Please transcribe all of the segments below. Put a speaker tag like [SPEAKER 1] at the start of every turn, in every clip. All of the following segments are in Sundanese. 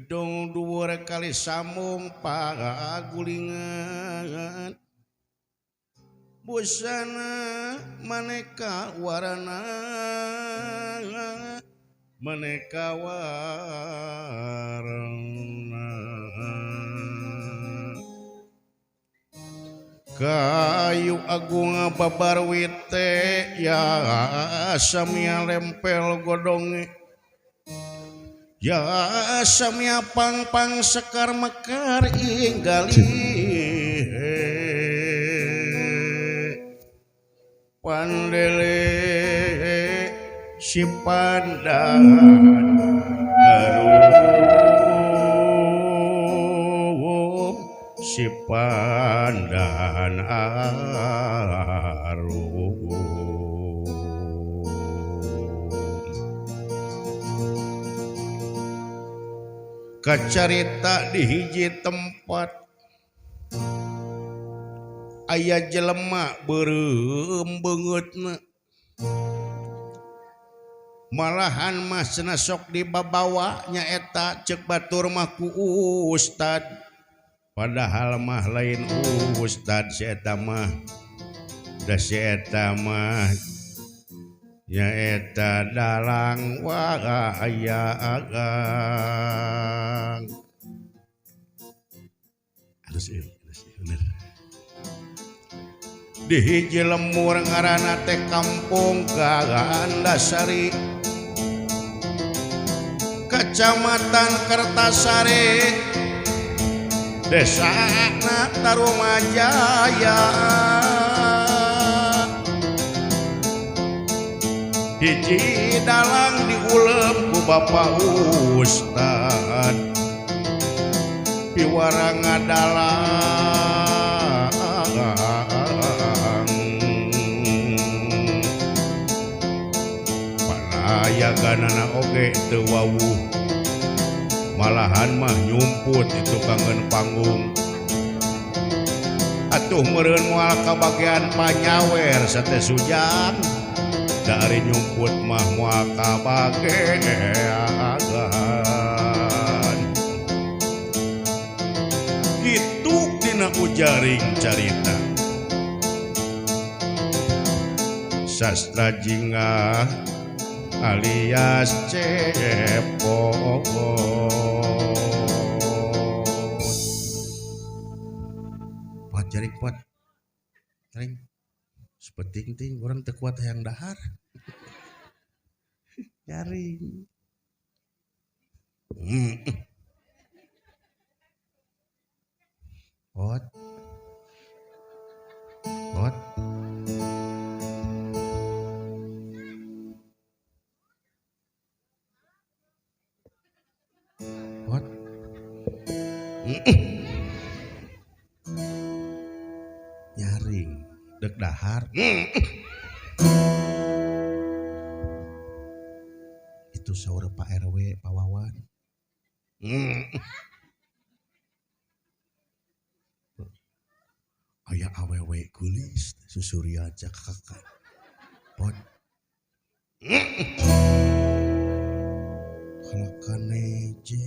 [SPEAKER 1] Gedong dhuwur kali sambung pagulingan. Busana maneka warna, maneka warna. Kayu agung babar wite ya samia lempel godonge. Ya samia pang-pang sekar mekar inggali. Pandele si pandan arum, si pandan arum. Kacarita di hiji tempat aya jelema beureum beungeutna, malahan mah cenah sok dibabawa nyaeta ceuk batur mah ku ustad, padahal mah lain ustad si eta mah, da si eta mah nyaeta dalang wayang. Halus ieu, halus ieu bener. Di hiji lemur ngaranna teh Kampung Gandasari, Kecamatan Kertasari, Desana Tarumajaya. Hiji dalang diulem ku Bapak Ustad, piwarang dalang. Panayaganana oge teu wawuh, malahan mah nyumput itu kangen panggung. Atuh meureun moal kabagean panyawer sate sujang, dari nyumput mah moal kabagean. Kitu dina ujaring carita Sastra Jingga alias Cepot. Pot jaring pot. Jaring. Sepenting ting orang teu kuat hayang dahar. Jaring. Pot. Pot. Pot. Nyaring dek dahar. Itu saur Pak RW Pak Wawan. Aya awewe geulis susuria cakakan. Pot. Kalakane je.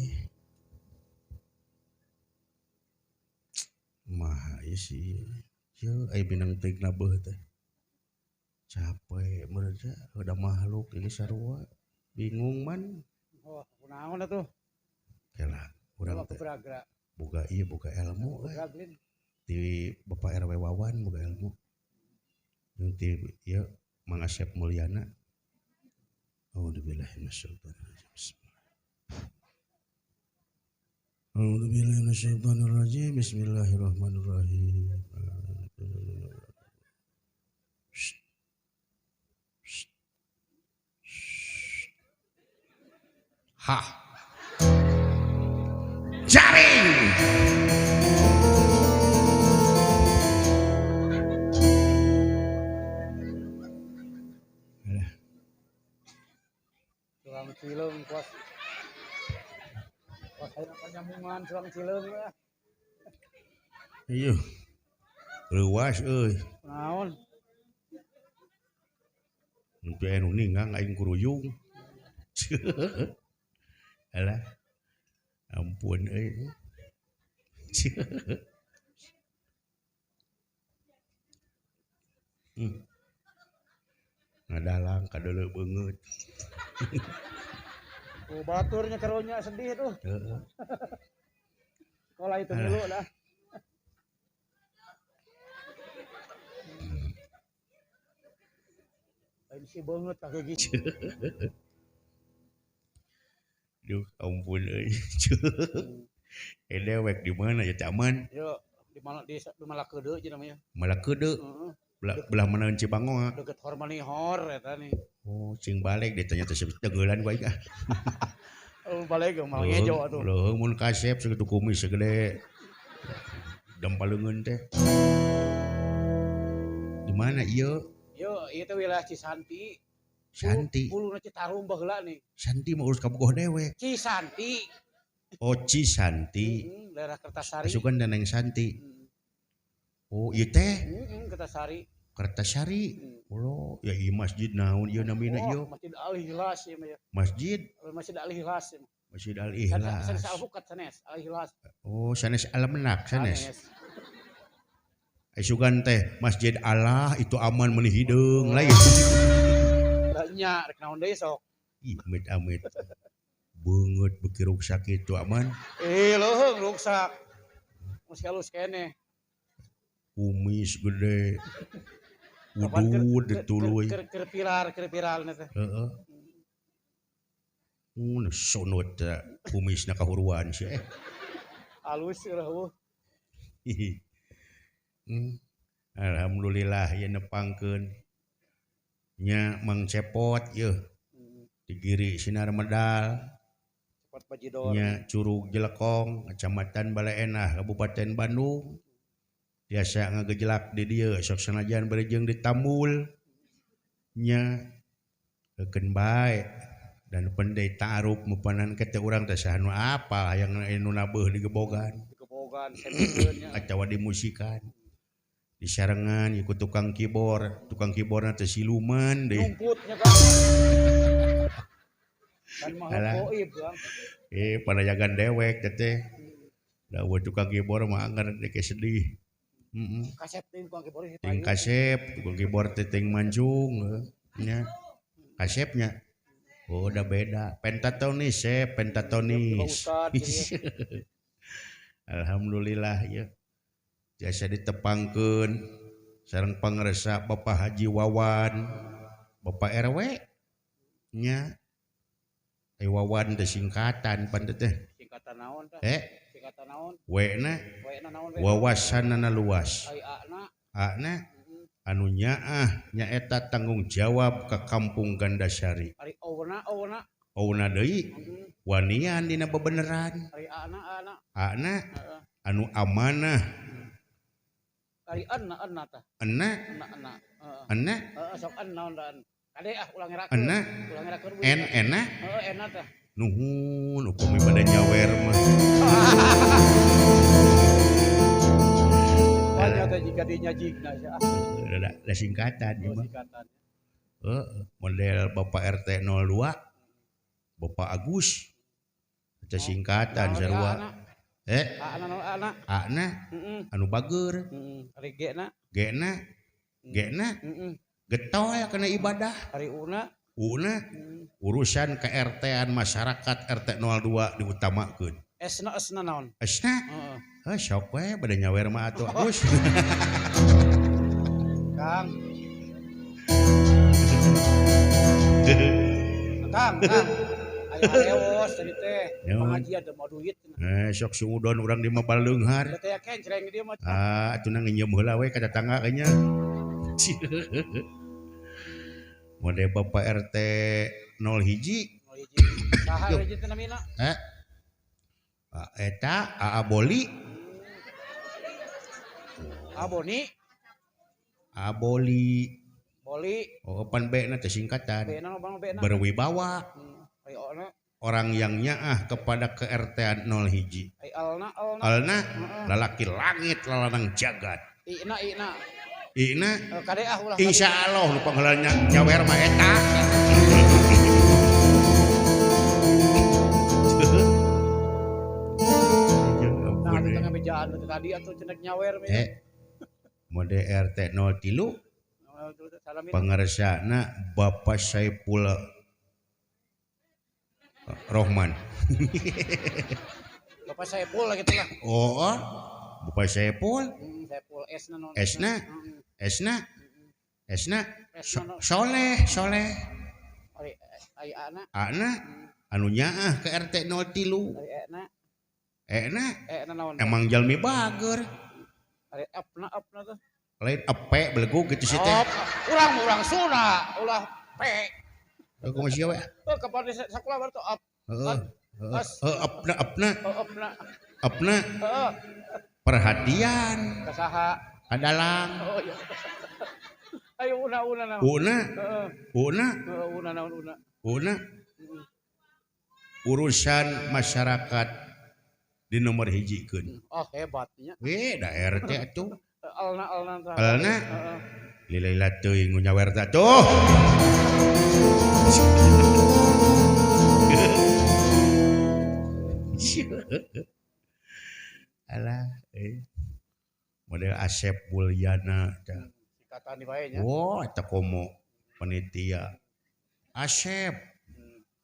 [SPEAKER 1] Mah ieu sih. Ieu aya binang teuing nabeuh teh. Capek meureun udah makhluk ini sarua. Bingung man.
[SPEAKER 2] Oh, kunaon atuh?
[SPEAKER 1] Kela urang teh. Boga ieu boga ilmu euy. Di Bapak RW Wawan boga ilmu. Jeung ti ieu Mang Asep Mulyana. A'udzubillahi minasyaitonir rajim. A'udzubillahi minasyaitonir rajim. Bismillahirrahmanirrahim. Ha. Jaring.
[SPEAKER 2] Tulang cileung kuas. Kuas hayang panyamungan tulang cileung lah.
[SPEAKER 1] Iya. Reuwas euy.
[SPEAKER 2] Naon?
[SPEAKER 1] Nempi anu ninggang aing kuruyung. Alah. Ampun euy. Ngadalang kadeuleu beungeut.
[SPEAKER 2] Oh, baturnya karunya sedih tuh.
[SPEAKER 1] Heeh.
[SPEAKER 2] Sekolah itu dulu lah. Lain si beungeut kaki gitu.
[SPEAKER 1] Duh, ampun euy. Eh dewek di mana ya Cak Man?
[SPEAKER 2] Yo, di mana di Malakeudeu je namanya.
[SPEAKER 1] Malakeudeu.
[SPEAKER 2] Heeh.
[SPEAKER 1] Belah mana Cibango?
[SPEAKER 2] Deket Hormanihor eta nih.
[SPEAKER 1] Oh, cing balik ditanya teh tenggelan ku aing ah.
[SPEAKER 2] Oh, balik mah ngejo atuh.
[SPEAKER 1] Leuheung mun kasep sakitu kumis segede. Dampaleungeun teh. Di mana ieu?
[SPEAKER 2] Yo, ieu teh wilayah Cisanti.
[SPEAKER 1] Santi.
[SPEAKER 2] Buluna Citarum baheula nih.
[SPEAKER 1] Santi mah urus kabogoh dewek.
[SPEAKER 2] Cisanti.
[SPEAKER 1] Oh, Cisanti.
[SPEAKER 2] Daerah Kertasari.
[SPEAKER 1] Asukan dan Neng Santi. Oh, ieu teh.
[SPEAKER 2] Kertasari.
[SPEAKER 1] Kertasari. Oh, ya ieu masjid naon ieu namina ieu?
[SPEAKER 2] Masjid Al-Ikhlas ieu mah ya.
[SPEAKER 1] Masjid?
[SPEAKER 2] Masjid Al-Ikhlas ieu mah.
[SPEAKER 1] Masjid Al-Ikhlas.
[SPEAKER 2] Sanes Al-Fuqat sanes, Al-Ikhlas.
[SPEAKER 1] Oh, sanes Al-Menak sanes. Asukan teh Masjid Allah itu aman meuni hideung lain.
[SPEAKER 2] Da nya rek naon deui sok.
[SPEAKER 1] Ih, amit-amit. Beungeut beuki ruksak kitu aman.
[SPEAKER 2] Eh, leuheung ruksak. Masih halus keneh.
[SPEAKER 1] Kumis gede. Udud dituluy.
[SPEAKER 2] Keur viral, keur viral teh.
[SPEAKER 1] Heeh. Sunut kumisna kahuruan sih.
[SPEAKER 2] Halus eueuh.
[SPEAKER 1] Alhamdulillah ya nepangkeun. Nya Mang Cepot yeuh. Di Giri Sinar Medal.
[SPEAKER 2] Cepot Bajidor.
[SPEAKER 1] Nya Curug Jelekong, Kecamatan Baleenah, Kabupaten Bandung. Biasa ngagejelak di dieu sok sanajan bari jeung ditambul. Nya keun bae dan pendai ta'aruf mupanan ke teh urang teh saha nu apal hayang nu nabeuh digebogan.
[SPEAKER 2] Digebogan semekeun nya.
[SPEAKER 1] Atawa dimusikan. Disarengan ieu ku tukang keyboard, tukang keyboardna teh siluman deui.
[SPEAKER 2] Nyumputnya Kang. Kan mah goib Kang.
[SPEAKER 1] Eh panajagan dewek teh. Da eueuh tukang keyboard mah anggar teh sedih.
[SPEAKER 2] Kasep teh tukang keyboard
[SPEAKER 1] ting kasep tukang keyboard teh ting mancung nya. Kasepnya. Oh, udah beda. Pentatonis pentatonis. Alhamdulillah ya. Jasa ditepangkeun sareng pangresa Bapak Haji Wawan, Bapak RW nya. Wawan teh singkatan pan teh.
[SPEAKER 2] Singkatan naon tah? Singkatan naon?
[SPEAKER 1] W na
[SPEAKER 2] W na naon?
[SPEAKER 1] Wawasanana luas.
[SPEAKER 2] Ai A na.
[SPEAKER 1] A na anu nyaah nyaeta tanggung jawab ka kampung Gandasari.
[SPEAKER 2] Ari O na O na.
[SPEAKER 1] O na deui wanian dina bebeneran.
[SPEAKER 2] Ari A na A na.
[SPEAKER 1] A na anu amanah.
[SPEAKER 2] Ari en na en na tah.
[SPEAKER 1] Enna.
[SPEAKER 2] Enna enna.
[SPEAKER 1] Enna.
[SPEAKER 2] Heeh sok en naon da en. Kade ah ulang ngerakeun.
[SPEAKER 1] Enna.
[SPEAKER 2] Ulang ngerakeun.
[SPEAKER 1] En enna.
[SPEAKER 2] Heeh enna tah.
[SPEAKER 1] Nuhun upami bade nyawer mah.
[SPEAKER 2] Banyak teh jika dinyajigna sia.
[SPEAKER 1] Da singkatan ieu mah.
[SPEAKER 2] Singkatan.
[SPEAKER 1] Heeh, model Bapak RT 02 Bapak Agus. Eta singkatan sarua.
[SPEAKER 2] Ana
[SPEAKER 1] Ana anu bager.
[SPEAKER 2] Ari G na.
[SPEAKER 1] G na. G na. Getol kana ibadah.
[SPEAKER 2] Ari U na.
[SPEAKER 1] U na urusan ke-RT-an masyarakat RT 02 diutamakeun.
[SPEAKER 2] S na S na naon?
[SPEAKER 1] S na. Heeh. Sok we bade nyawer mah atuh Agus.
[SPEAKER 2] Kang. Kang, Kang. Aya arewos tadi teh pengajian teu mau duit.
[SPEAKER 1] Sok sungudon urang di mah baleunghar.
[SPEAKER 2] Teh kencreng di dieu mah.
[SPEAKER 1] Ah, atuh nginjem heula we ka tetangga kayaknya. Mode Bapak RT 01.
[SPEAKER 2] 01. Saha hiji teh namina?
[SPEAKER 1] Heh. Eta Aa Boli.
[SPEAKER 2] Aboni.
[SPEAKER 1] Aboli.
[SPEAKER 2] Boli.
[SPEAKER 1] Oh, pan B na teh singkatan.
[SPEAKER 2] B na bang B na.
[SPEAKER 1] Berwibawa. Orang yang nyaah kepada ke-RT-an 01.
[SPEAKER 2] Alna, alna.
[SPEAKER 1] Alna, lalaki langit lalanang jagat.
[SPEAKER 2] Ina, ina.
[SPEAKER 1] Ina.
[SPEAKER 2] Kade ah ulah.
[SPEAKER 1] Insya Allah nu pangheulana nyawer mah eta.
[SPEAKER 2] Bejaan itu tadi atuh cenek nyawer.
[SPEAKER 1] Mode RT 03 pangersana Bapak Saipul Rohman.
[SPEAKER 2] Bapak Saipul gitu lah.
[SPEAKER 1] Oh, Bapak Saipul.
[SPEAKER 2] Saipul S na non.
[SPEAKER 1] S na. S na. S na. Soleh, soleh.
[SPEAKER 2] Ari ana.
[SPEAKER 1] Ana anu nyaah ke RT 03.
[SPEAKER 2] Ari na.
[SPEAKER 1] E na.
[SPEAKER 2] E na naon?
[SPEAKER 1] Emang jalmi bager.
[SPEAKER 2] Ari apna apna tuh.
[SPEAKER 1] Lain epe belegug gitu sih teh.
[SPEAKER 2] Urang Sunda, ulah pe.
[SPEAKER 1] Aku masih we.
[SPEAKER 2] Oh, kapan di sekolah baru tuh ap.
[SPEAKER 1] Heeh. Apna apna.
[SPEAKER 2] Apna.
[SPEAKER 1] Apna.
[SPEAKER 2] Heeh.
[SPEAKER 1] Perhatian.
[SPEAKER 2] Kasaha.
[SPEAKER 1] Kadalang.
[SPEAKER 2] Oh iya. Ayo una una naon.
[SPEAKER 1] Una.
[SPEAKER 2] Heeh.
[SPEAKER 1] Una.
[SPEAKER 2] Una naon una.
[SPEAKER 1] Una. Urusan masyarakat di nomor hijikeun.
[SPEAKER 2] Oh hebatnya.
[SPEAKER 1] We da RT atuh.
[SPEAKER 2] Alna alna.
[SPEAKER 1] Alna. Lila-lila teuing nu nyawer teh tuh. Alah model Asep Mulyana teh.
[SPEAKER 2] Singkatan di bae nya.
[SPEAKER 1] Wah, eta komo panitia. Asep.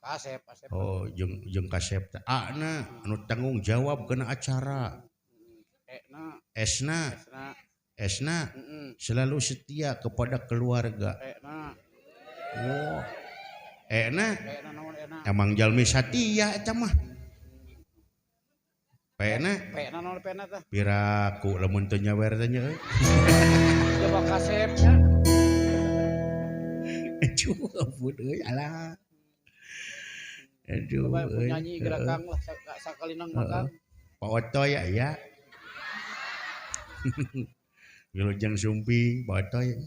[SPEAKER 2] Kasep, Asep.
[SPEAKER 1] Oh, jeung jeung Kasep teh A-na anu tanggung jawab kana acara.
[SPEAKER 2] E-na.
[SPEAKER 1] S-na. S-na selalu setia kepada keluarga.
[SPEAKER 2] E-na.
[SPEAKER 1] Wah. E-na.
[SPEAKER 2] E-na naon e-na?
[SPEAKER 1] Emang jalmi satia eta mah. P-na.
[SPEAKER 2] P-na naon P-na teh?
[SPEAKER 1] Piraku lamun teu nyawer teh nya euy.
[SPEAKER 2] Coba Kasep nya.
[SPEAKER 1] Aduh, ampun euy alah. Aduh,
[SPEAKER 2] penyanyi gerakang lah sakalinang makan.
[SPEAKER 1] Pak Otoy aya. Wilujeng Sumping Pak Otoy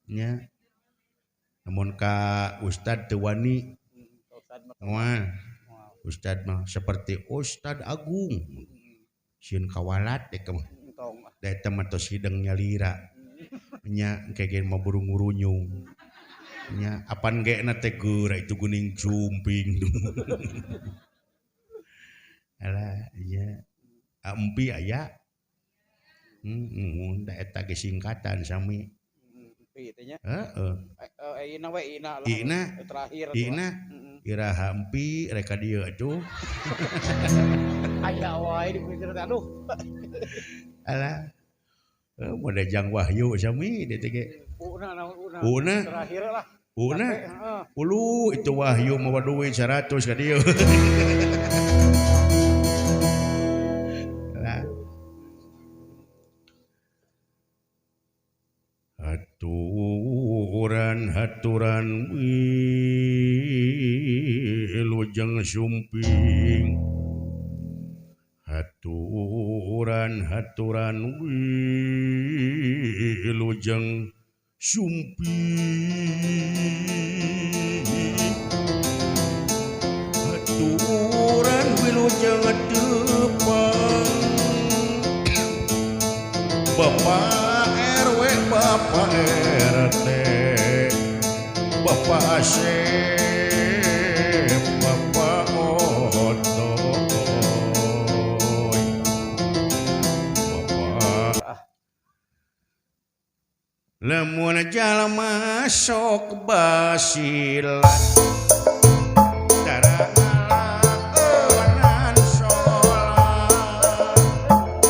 [SPEAKER 1] nya. Namun ka Ustad teu wani. Moal. Ustad mah seperti Ustad Agung. Sieun kawalat teh mah. Da eta mah tos hideng nyalira. Nya engke ge mah burung ngurunyung. Nya apan ge na teh geura itu geuning sumping. Alah nya ampi aya. Heeh, da eta ge singkatan sami.
[SPEAKER 2] Empi teh nya.
[SPEAKER 1] Heeh.
[SPEAKER 2] Ina we ina lah.
[SPEAKER 1] Ina
[SPEAKER 2] terakhir.
[SPEAKER 1] Ina iraha empi rek ka dieu atuh.
[SPEAKER 2] Aya wae dipikir teh aduh.
[SPEAKER 1] Alah. Model Jang Wahyu sami dieu teh ge.
[SPEAKER 2] Una naon una.
[SPEAKER 1] Una
[SPEAKER 2] terakhir lah.
[SPEAKER 1] Una. Ulu itu Wahyu mawa duit 100 ka dieu. Alah. Haturan haturan wilujeng sumping. Haturan haturan wilujeng sumping. Haturan wilujeng tepang. Bapak RW, Bapak RT, Bapak Asep, Bapak Otoy, Bapak. Lamun jalma sok basilat tara ngalakonan salat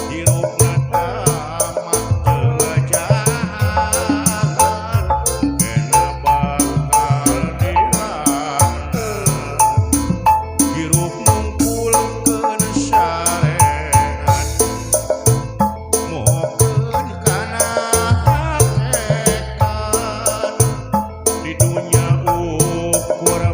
[SPEAKER 1] hirupna tamak teu jahat kena bakal dilaknat hirup ngumpulkeun syariat mohokeun kana hakikat di dunya ukur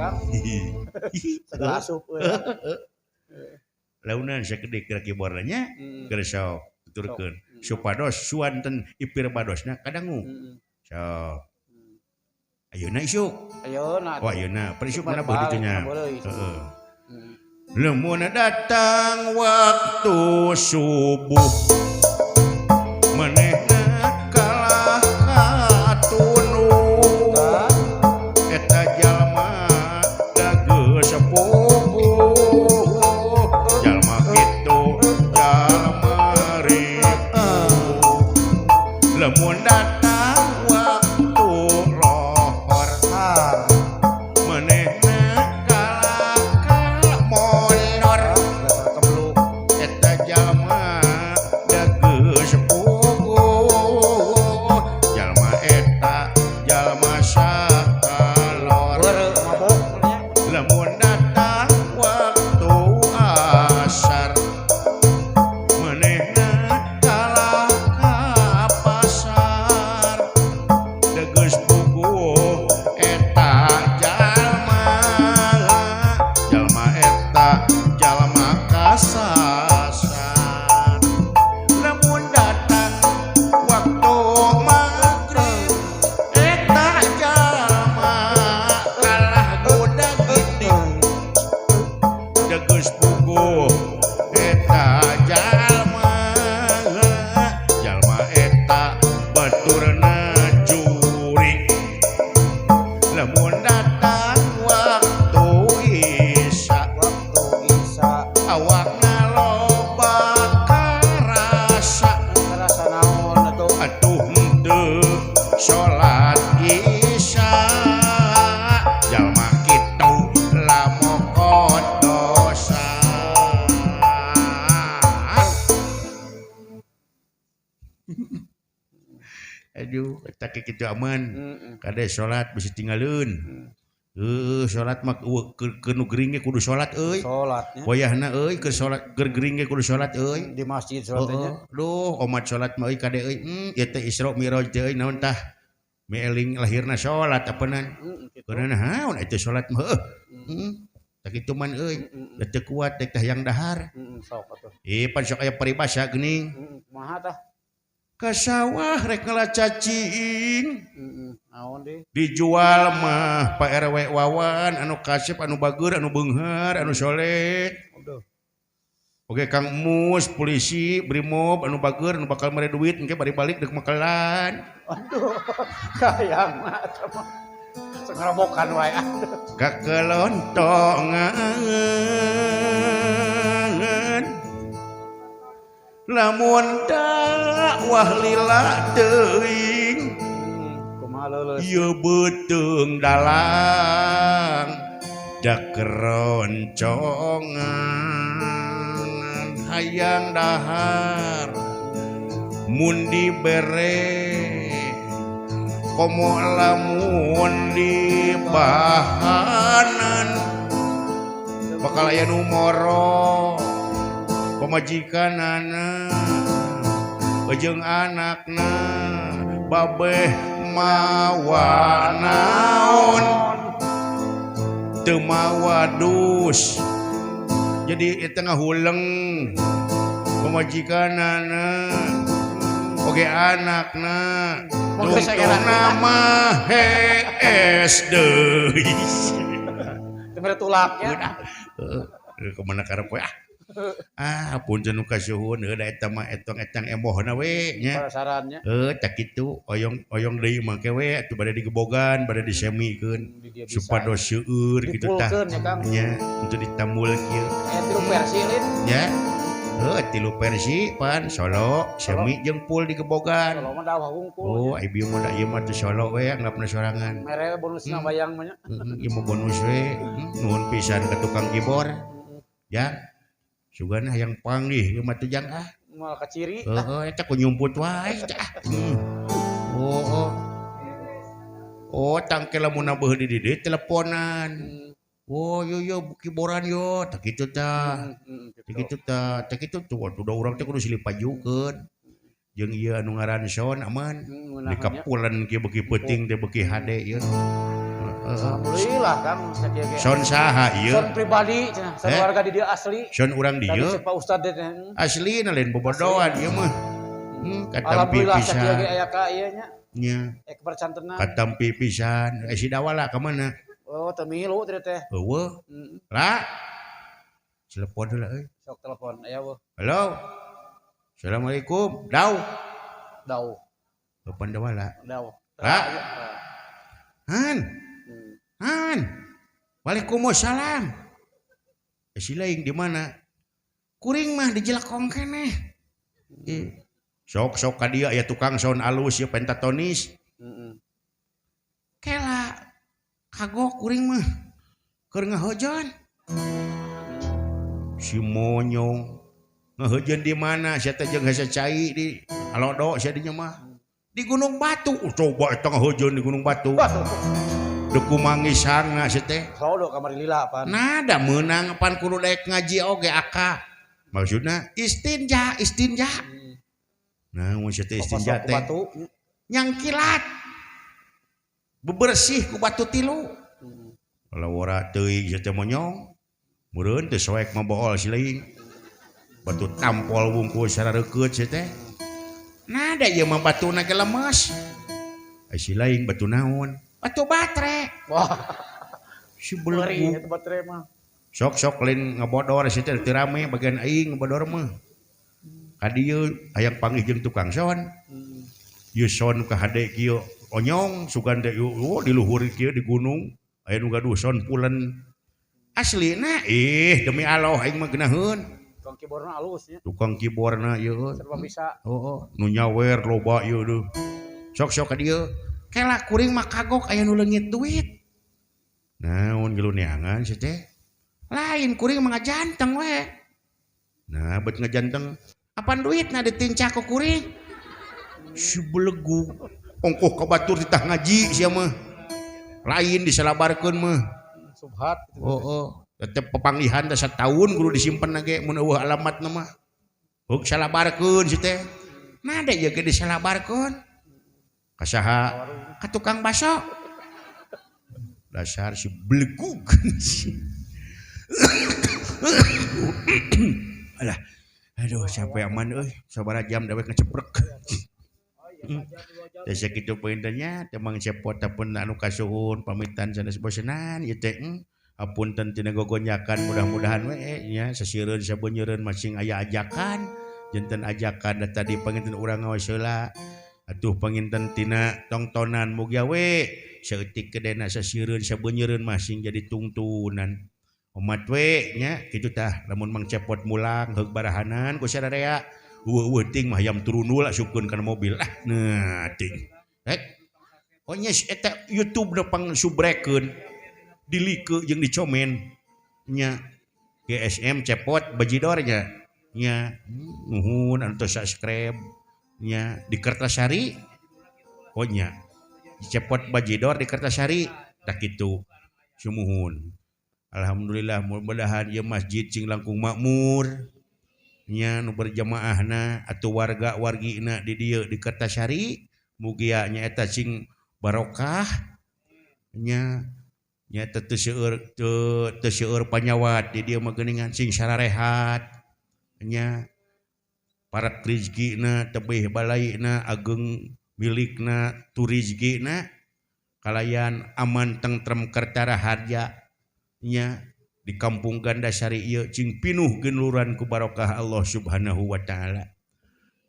[SPEAKER 2] Kang. Segala asup euy.
[SPEAKER 1] Launan sakedik geura kiborna nya geura sok tuturkeun supados suanten ipir badosna kadangu. Sok. Ayeuna isuk.
[SPEAKER 2] Ayeuna.
[SPEAKER 1] Oh ayeuna, per isuk mana beuh ditu nya. Heeh. Lamun datang waktu subuh manehna kalah katunu eta jalma da geus sepuh jalma kitu jalma ripuh lamun datang waktu lohor manehna kalah ka mondor eta jalma da geus sepuh jalma eta jalma sakalor lamun datang waktu asar manehna kalah ka pasar da geus puguh eta jalma jalma eta jalma kasasar lamun datang waktu maghrib eta jalma kalah goda giting da geus puguh eta jalma jalma eta baturna jurig lamun datang waktu isya awakna loba karasa
[SPEAKER 2] Karasa naon atuh
[SPEAKER 1] atuh henteu salat isya jalma kitu lamokot dosa. Aduh, eta kitu aman. Kade salat bisi tinggaleun. Heuh, salat mah keur nu gering ge kudu salat euy.
[SPEAKER 2] Salatnya.
[SPEAKER 1] Wayahna euy keur salat keur gering ge kudu salat euy.
[SPEAKER 2] Di masjid salatnya.
[SPEAKER 1] Duh, omat salat mah euy kade euy. Ieu teh Isra Mi'raj teh euy naon tah? Mieling lahirna salat apanan. Keunana naon eta salat mah heuh. Tah kitu man euy. Da teu kuat teh hayang dahar.
[SPEAKER 2] Sok atuh.
[SPEAKER 1] Pan sok aya paribasa geuning.
[SPEAKER 2] Kumaha tah?
[SPEAKER 1] Ka sawah rek ngala cacing.
[SPEAKER 2] Naon deui?
[SPEAKER 1] Dijual mah Pak RW Wawan anu kasep anu bager anu beunghar anu soleh. Oke Kang Mus polisi Brimob anu bager anu bakal mere duit engke bari balik deuk makelan.
[SPEAKER 2] Aduh, kayang mah eta mah. Sengerobokan wae.
[SPEAKER 1] Kakelontongan lamun dakwah lila teuing
[SPEAKER 2] kumaha leuleus
[SPEAKER 1] ieu beuteung dalang da keroncongan hayang dahar mun dibere komo lamun dibahanan bakal aya nu moro pamajikanana jeung anakna babeh mawa naon teu mawa dus jadi eta ngahuleng pamajikanana oge anakna tungtungna mah hees deui
[SPEAKER 2] teu mere tulaknya
[SPEAKER 1] heuh kemana karep we ah punten nu kasuhun heuh da eta mah etong-etang emohna we nya
[SPEAKER 2] sarannya
[SPEAKER 1] heuh tah kitu oyong-oyong deui make we atuh bade digebogan bade disemikeun supados seueur kitu tah nya untuk ditambul kieu
[SPEAKER 2] aya tilu versi lin
[SPEAKER 1] nya heuh tilu versi pan solo semi jeung full digebogan
[SPEAKER 2] solo mah dawah hungkul
[SPEAKER 1] oh ai bieu mah da ieu mah teu solo we anggapna sorangan
[SPEAKER 2] mere bonusna bayang mah nya
[SPEAKER 1] ieu mah bonus we nuhun pisan ka tukang kibor ya sugana hayang panggih ieu mah teh jang ah
[SPEAKER 2] moal kaciri
[SPEAKER 1] heuh eta ku nyumput wae tah. Oh oh tangke lamun beuh di dieu teleponan oh yo yo kiboran yo tah kitu tah tah kitu tah tah kitu tuh waduh da urang teh kudu silih pajukeun jeung ieu anu ngaran son aman di kapulan kieu beuki peuting teh beuki hade ieu.
[SPEAKER 2] Alhamdulillah Kang sakieu ge.
[SPEAKER 1] Son saha ieu?
[SPEAKER 2] Son pribadi cenah, son
[SPEAKER 1] Eh?
[SPEAKER 2] warga di dieu asli.
[SPEAKER 1] Son urang
[SPEAKER 2] Tadi
[SPEAKER 1] dieu.
[SPEAKER 2] cek Pak Ustad teh.
[SPEAKER 1] Asli na lain bobodoan ieu mah. Katampi
[SPEAKER 2] Alhamdulillah sakieu ge
[SPEAKER 1] pisan.
[SPEAKER 2] Aya ka ieu nya.
[SPEAKER 1] Nya,
[SPEAKER 2] Eh kepercantenan.
[SPEAKER 1] katampi pisan. Eh si Dawala ka mana?
[SPEAKER 2] Oh, teu milu teh teh.
[SPEAKER 1] Eueuh.
[SPEAKER 2] Heeh.
[SPEAKER 1] Lah. Telepon heula euy.
[SPEAKER 2] Sok telepon aya eueuh.
[SPEAKER 1] Halo. Assalamualaikum. Dau.
[SPEAKER 2] Dau.
[SPEAKER 1] Telepon Dawala.
[SPEAKER 2] Dau.
[SPEAKER 1] Lah. Han. Han. Waalaikumsalam. Eh, si lain di mana? Kuring mah di Jelekong keneh. Eh, sok sok ka dieu aya tukang sound alus ieu pentatonis.
[SPEAKER 2] Heeh.
[SPEAKER 1] Kela kagok kuring mah keur ngahojon. Si monyong ngahojon di mana? Sia teh jeung hese cai di alodo sia dinya mah. Di Gunung Batu. Oh, coba eta ngahojon di Gunung Batu.
[SPEAKER 2] Batu.
[SPEAKER 1] Deku mangisangna sia teh.
[SPEAKER 2] Lodo kamari lila pan.
[SPEAKER 1] Nada meunang pan kudu daek ngaji oge aka. Maksudna istinja, istinja. Nah, mun sia teh istinja teh
[SPEAKER 2] Batu.
[SPEAKER 1] Nyangkilat. Bebersih ku batu tilu. Kalau ora teuing sia teh monyong. Meureun teh soek mah bool si lain. Batu tampol wungkul sarareukeut sia teh. Nada ieu mah batuna ge lemes. Ai si lain batu naon? Batu batre.
[SPEAKER 2] Wah,
[SPEAKER 1] Si
[SPEAKER 2] ngeri
[SPEAKER 1] belegu.
[SPEAKER 2] eta baterai mah.
[SPEAKER 1] Sok-sok lain ngebodor sia teh teu rame bagian aing ngebodor mah. Ka dieu hayang panggih jeung tukang son. Ieu son ka hade kieu onyong sugan teh oh, di luhur kieu di gunung aya nu gaduh son pulen. Aslina ih demi Allah aing mah geunaheun.
[SPEAKER 2] Tukang keyboardna alus nya.
[SPEAKER 1] Tukang keyboardna ieu.
[SPEAKER 2] Serba bisa.
[SPEAKER 1] Oh, nu nyawer loba ieu deuh. Sok-sok ka dieu. Kela kuring mah kagok aya nu leungit duit. Naon geuleuh neangan sia teh? Lain kuring mah ngajanteng we. Nah, bet ngajanteng apan duitna ditincak ku kuring? Si belegu. Ongkoh ka batur titah ngaji sia mah. Lain disalabarkeun mah.
[SPEAKER 2] Subhat.
[SPEAKER 1] Oh, oh. Tetep pepanggihan teh sataun kudu disimpen ge mun eueuh alamatna mah. Heug salabarkeun si teh. Nada ieu ge disalabarkeun. Ka saha? Ka tukang baso. Dasar si belegug. Alah. Aduh, sampai aman euy. Sabaraha jam dewek ngeceprek. Teh sakitu pointennya, teh Mang Cepot pun anu kasuhun pamitan sanes bosenan ieu teh. Apunten tina gogonyakan mudah-mudahan we nya sasireun sabeunyereun masing aya ajakan janten ajakan da tadi panginten urang ngaos heula atuh panginten tina tongtonan mugia we saeutik kedena sasireun sabeunyereun masing jadi tungtunan umat we nya kitu tah lamun Mang Cepot mulang heug barahanan ku sararea eueuh ting mah hayam turunul asupkeun kana mobil ah nah ting rek oh nya eta YouTube na pang subrekeun dilike jeung dicomen nya GSM Cepot Bajidor nya nya nuhun anu teu subscribe nya di Kertasari oh nya Cepot Bajidor di Kertasari tah kitu sumuhun. Alhamdulillah mudah-mudahan ieu masjid cing langkung makmur nya nu berjamaahna atuh warga wargina di dieu di Kertasari mugia nya eta cing barokah nya nya teu seueur teu seueur panyawat di dieu mah geuningan sing sararehat nya parak rezekina tebih balaina ageng milikna tu rezekina kalayan aman tentrem kertara harja nya di kampung Gandasari ieu cing pinuh genuran ku barokah Allah Subhanahu wa taala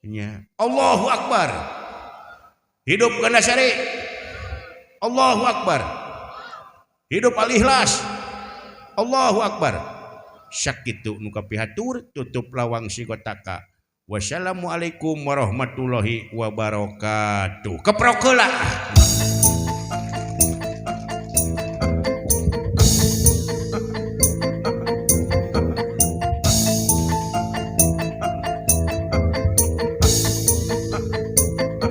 [SPEAKER 1] nya. Allahu akbar. Hidup Gandasari. Allahu akbar. Hidup al-ikhlas. Allahu akbar. Sakitu nu kapihatur tutup lawang sigotaka. Wassalamualaikum warahmatullahi wabarakatuh. Keprok heula.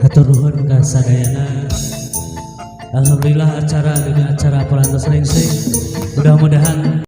[SPEAKER 3] Hatur nuhun ka sadayana. Alhamdulillah acara demi acara parantos rengse. Mudah-mudahan